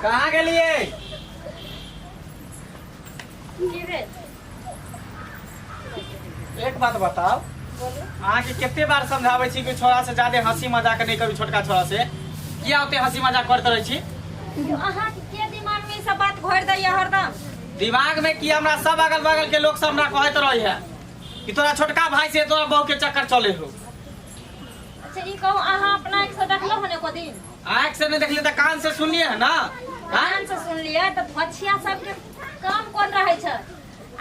कहाँ गेलिए? की भेल? एक बात बताओ। बोलू। अहाँके कते बार समझाबै छी कि छोरा से ज्यादा हंसी मजाक नहीं करू, छोटका छोरा से किया ओते हंसी मजाक करते रहै छी? यौ, अहाँके के दिमाग में ई सब बात घोरि दैया हरदम? दिमाग में की, हमरा सब अगल बगल के लोग सब हमरा कहैत रहे है कि तोरा छोटका भाई से तोरा बहू के चक्कर चले हो। अच्छा, ई कहू, अहाँ अपना आँखि से देखलहुँ हन एको दिन? आँख से नहीं देखली तऽ कान से सुनलिए है ना, हाँ? कान से सुनलियै तऽ भछिया सबके काम कोन रहै छै?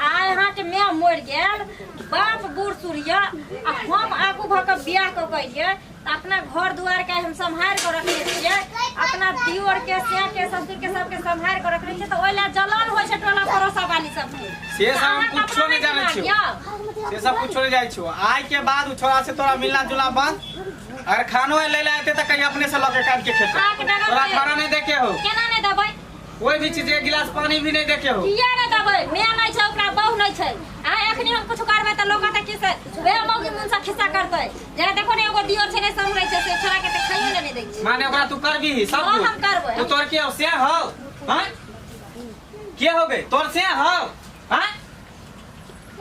आइ अहाँके माय मरि गेल, बाप बूढ़ सूढ़ यऽ, आ हम आगू भऽ कऽ बियाह कऽ के अयलियै तऽ अपना घर दुआरके हम सम्हारि कऽ रखने छियै, अपना दियोरके, सैके, ससुरके, सबके सम्हारि कऽ रखने छियै, तऽ ओहि लए जलन होइ छै टोला पड़ोसा वाली सबके। से सब हम अहाँके कुछो अपना नहि जानै दिमाग छियौ। यऽ? से सब कुछो नहीं जाइ छियौ। आइ के बाद उ छोरा से तोरा मिलना जुलना बंद। अगर खानो ले ले आते तऽ कहीं अपने से लऽ के काट के खेते। आके डगर तोरा पे। खाना नहीं देखे हो। केना नहि देबै? कोई भी चीज, एक गिलास पानी भी नहीं देखे हो। किया नहि देबै? माय नहि छै ओकरा, बहु नहि छै। आ एखनी हम कुछ करबै तऽ लोक कहतै की से वे मौगी मुन से खिस्सा करतै। जेना देखो ने, एगो दियोर छै, नहि सम्हरै छै, से छोरा के तऽ खाइयो ले नहि दै छै। माने ओकरा तू करबी सब हाँ, कुछ? हम करबै। तू तोर के हो से हो, हाँ? के हो गई तोर से हो, हाँ?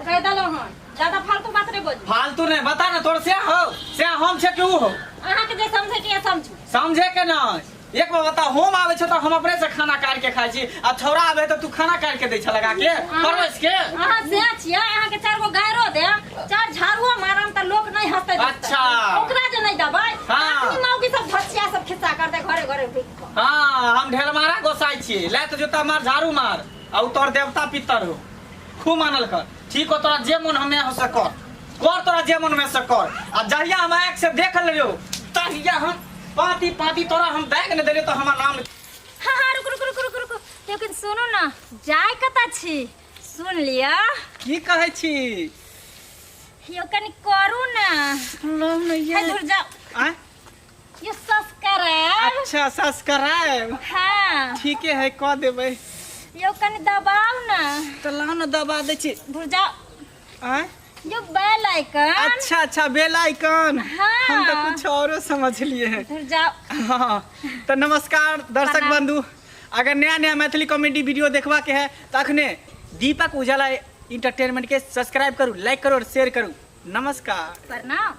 कह देलहुँ हन, ज्यादा फालतू बात नहि बोलू। फालतू नहीं, बता ना, तोर से हो से हम छे कि ऊ हो? अहाँके जे समझे के समझू। समझे के ना। एक बार बताओ, हम आवे छे तो हम अपने से खाना काट के खाई छी, आ छौरा आवे तो तू खाना काट के दै छ लगा के परोस के। अहाँ से छियै, अहाँके चारि गो गायरो देम, चार झाड़ुओ मारम तऽ लोक नहि हंसतै देखतै। अच्छा। ओकरा जे नहि देबै, हाँ। अपनी मौगी सब धचिया सब खिस्सा करतै घरे घरे ढुकि कऽ। हाँ, हम ढेलमारा गोसाई छी, ले तो जूता मार, झाड़ू मार, आ उ तोर देवता पितर हो, खूब मानल कर। ठीक हो, तोरा जे मन हमें हो से कर, कर तोरा जे मन में से कर। आ जहिया हम आँख से देख लियो तहिया हम पाती पाती तोरा हम बैग ने देलियो तो हमार नाम। हाँ हाँ, रुक रुक रुक रुक रुक, लेकिन सुनू ना, जाय कतऽ छी? सुन लिअ। की कहै छी? यौ, कनि करू ना। लो ने। हे, दूर जाओ। आँय? ये सब्सक्राइब। अच्छा, सब्सक्राइब। हाँ। ठीके है, कऽ देबै। यौ, कनि दबाउ ना। तऽ लाउ ने, दबा दै छी। दूर जाओ। आँय? यो बेल आइकन। अच्छा अच्छा, बेल आइकन। हाँ। हम तो कुछ औरो समझ लिए हैं। दूर जाओ। हाँ, तो नमस्कार दर्शक प्रणाम। बंधु, अगर नया नया मैथिली कॉमेडी वीडियो देखबा के है तो अखने दीपक उजाला इंटरटेनमेंट के सब्सक्राइब करू, लाइक करू और शेयर करू। नमस्कार। प्रणाम।